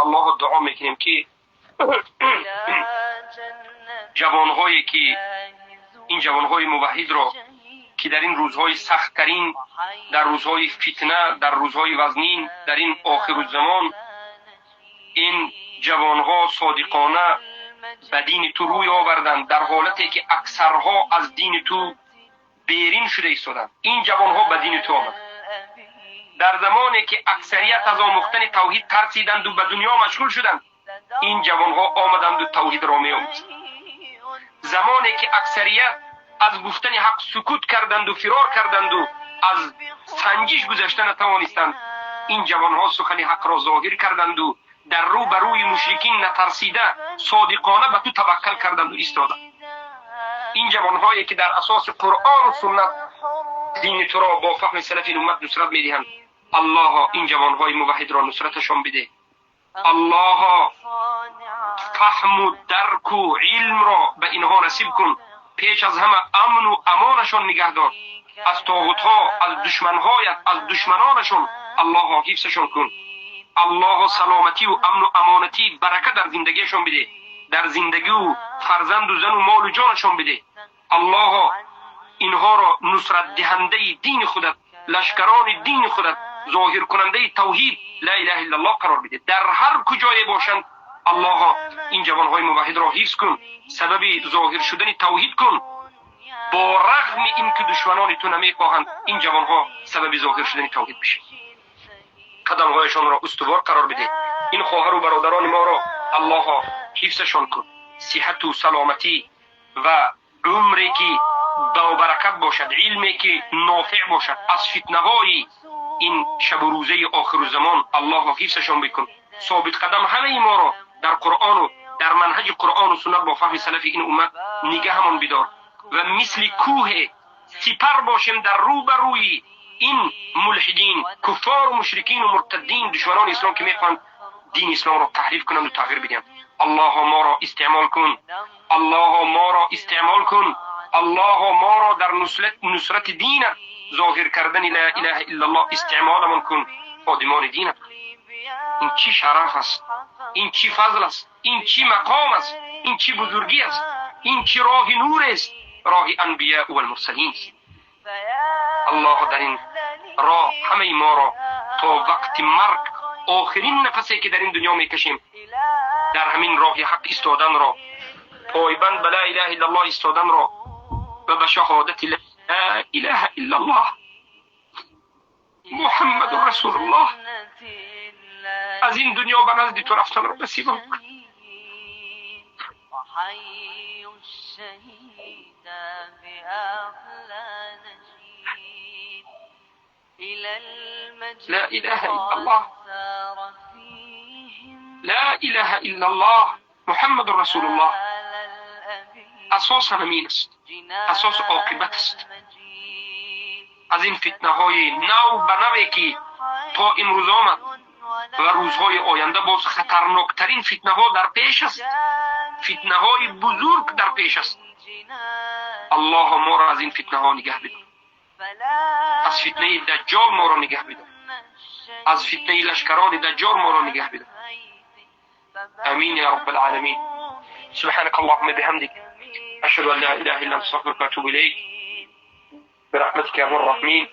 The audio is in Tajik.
Аллоҳо, дуо мекунем, ки ҷавонҳое ки ин ҷавонҳои муваҳҳидро, ки дар ин рӯзҳои сахттарин, дар рӯзҳои фитна, дар рӯзҳои вазнин, дар ин охирузамон ин ҷавонҳо содиқона ба дини ту рӯй оварданд, дар ҳолате ки аксарҳо аз дини ту берин шуда истоданд, ин ҷавонҳо ба дини ту омаданд. Дар замоне ки аксарият аз омӯхтани тавҳид тарсиданду ба дунё машғул шуданд, ин ҷавонҳо омаданду тавҳидро меомӯзанд. Замоне ки аксарият аз гуфтани ҳақ сукут карданду фирор карданду аз санҷиш гузашта натавонистанд, ин ҷавонҳо сухани ҳақро зоҳир карданду дар рӯ ба рӯи мушрикин натарсида, содиқона ба ту таваккал карданду истоданд. Ин ҷавонҳое ки дар асоси Қуръону суннат дини туро бо фаҳми салафи уммат нусрат медиҳанд, Аллоҳо, ин ҷавонҳои муваҳҳидро нусраташон бидеҳ. Аллоҳо, фаҳму дарку илмро ба инҳо насиб кун. Пеш аз ҳама амну амонашон нигаҳдор аз тоғутҳо, аз душманҳоят, аз душманонашон. Аллоҳо, ҳифзашон кун. Аллоҳо, саломатию амну амонатӣ, барака дар зиндагиашон бидеҳ, дар зиндагию фарзанду зану молу ҷонашон бидеҳ. Аллоҳо, инҳоро нусратдиҳандаи дини худат, лашкарони дини худат, зоҳиркунандаи тавҳид, ла илаҳа иллаллоҳ қарор бидеҳ дар ҳар куҷое бошанд. Аллоҳо, ин ҷавонҳои муваҳҳидро ҳифз кун, сабаби зоҳир шудани тавҳид кун. Бо рағми ин ки душманони ту намехоҳанд ин ҷавонҳо сабаби зоҳир шудани тавҳид бишанд, қадамҳояшонро устувор қарор бидеҳ. Ин хоҳару бародарони моро, Аллоҳо, ҳифзашон кун, сиҳату саломатӣ ва умре ки бобаракат бошад, илме ки нофеъ бошад. Аз фитнаҳои ин шабу рӯзаи охирузамон, Аллоҳо, ҳифзашон бикун. Собитқадам ҳамаи моро дар Қуръону дар манҳаҷи Қуръону суннат бо фаҳми салафи ин уммат нигаҳамон бидор ва мисли кӯҳе сипар бошем дар рӯ ба рӯи ин мулҳидин, куффору мушрикину муртаддин, душманони ислом, ки мехоҳанд дини исломро таҳриф кунанду тағйир бидиҳанд. Аллоҳо, моро истеъмол кун. Аллоҳо, моро истеъмол кун. Аллоҳо, моро дар нусрати динат, зоҳир кардани ла илаҳа иллаллоҳ истеъмоламон кун, ходимони динат. Ин чӣ шараф аст, ин чӣ фазл аст, ин чӣ мақом аст, ин чӣ бузургӣ аст, ин чӣ роҳи нур аст, роҳи анбиё валмурсалин аст. Аллоҳ, дар ин роҳ ҳамаи моро то вақти марг, охирин нафасе ки дар ин дунё мекашем, дар ҳамин роҳи ҳақ истоданро, пойбанд ба ла илаҳа иллаллоҳ истоданро ва ба шаҳодати ла илаҳа иллаллоҳ Муҳаммадун расулуллоҳ аз ин дунё ба назди ту рафтанро насибам кун. لا إله إلا الله، لا إله إلا الله، محمد رسول الله. асос ҳамин аст, асос оқибат аст. Аз ин фитнаҳои нав ба наве ки то имрӯз омад ва рӯзҳои оянда боз хатарноктарин фитнаҳо дар пеш аст, фитнаҳои бузург дар пеш аст, Аллоҳо, моро аз ин фитнаҳо нигаҳ бидор. Аз фитнаи даҷҷол моро нигаҳ бидор, аз фитнаи лашкарони даҷҷол моро нигаҳ бидор. Амин я раббал аламин. سبحانك اللهم بحمدك، أشهد أن لا إله إلا أنت، أستغفرك وأتوب إليك. برحمتك يا أرحم الراحمين.